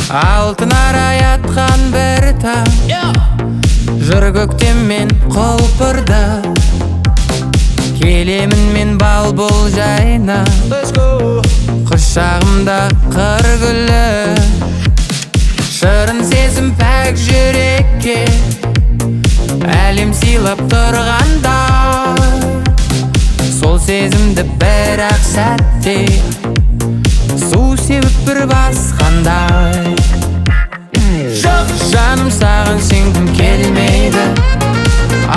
Алтын арай атқан бір таң, жыр көктеммен құлпырды. Келемін мен бал бұл жайна, құшағымда қыр гүлі. Шырын сезім пәк жүрекке әлем сыйлап тұрғанда, сол сезімді бір-ақ сәтте су сеуіп бір басқандай. Жоқ, жаным, саған сенгім келмейді,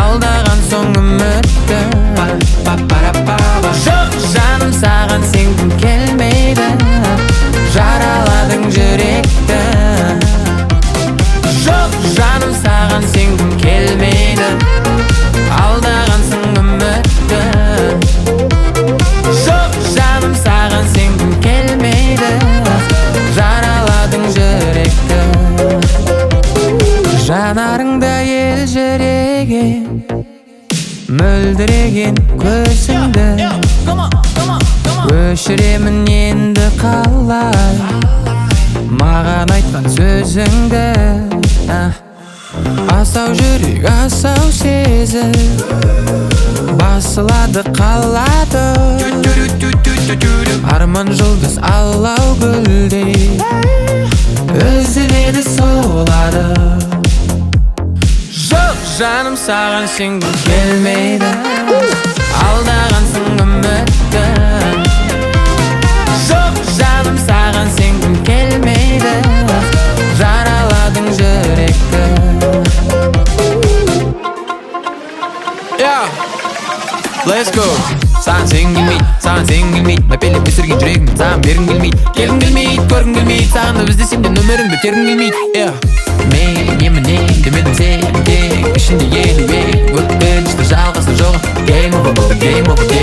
алдаған соң үмітті. Жоқ, жаным, саған сенгім келмейді, жараладың жүректі. Жоқ, жаным, саған сенгім келмейді, алдағансың үмітті. Жоқ, жаным, саған сенгім келмейді, жараладың жүректі. Жанарыңда елжіреген, мөлдіреген көзіңді өшіремін енді қалай маған айтқан сөзіңді? Асау жүрек, асау сезім басылады, қалады. Арман жұлдыз алау гүлдей үзіледі, солады. Жоқ, жаным, саған сенгім келмейді, алдағансың үмітті. Жоқ, жаным, саған сенгім келмейді, жараладың жүректі. Yeah. Let's go. Саған сенгім келмейді, саған сенгім келмейді. Мәпелеп өсірген жүрегімді саған бергім келмейді. Келгім келмейді, көргім келмейді. Сағынып іздесем де нөміріңді тергім келмейді. Yeah. Мен еміне демедім сен тек ішінде 52 өкінішті жалғасы жоқ. Game over болды, game over.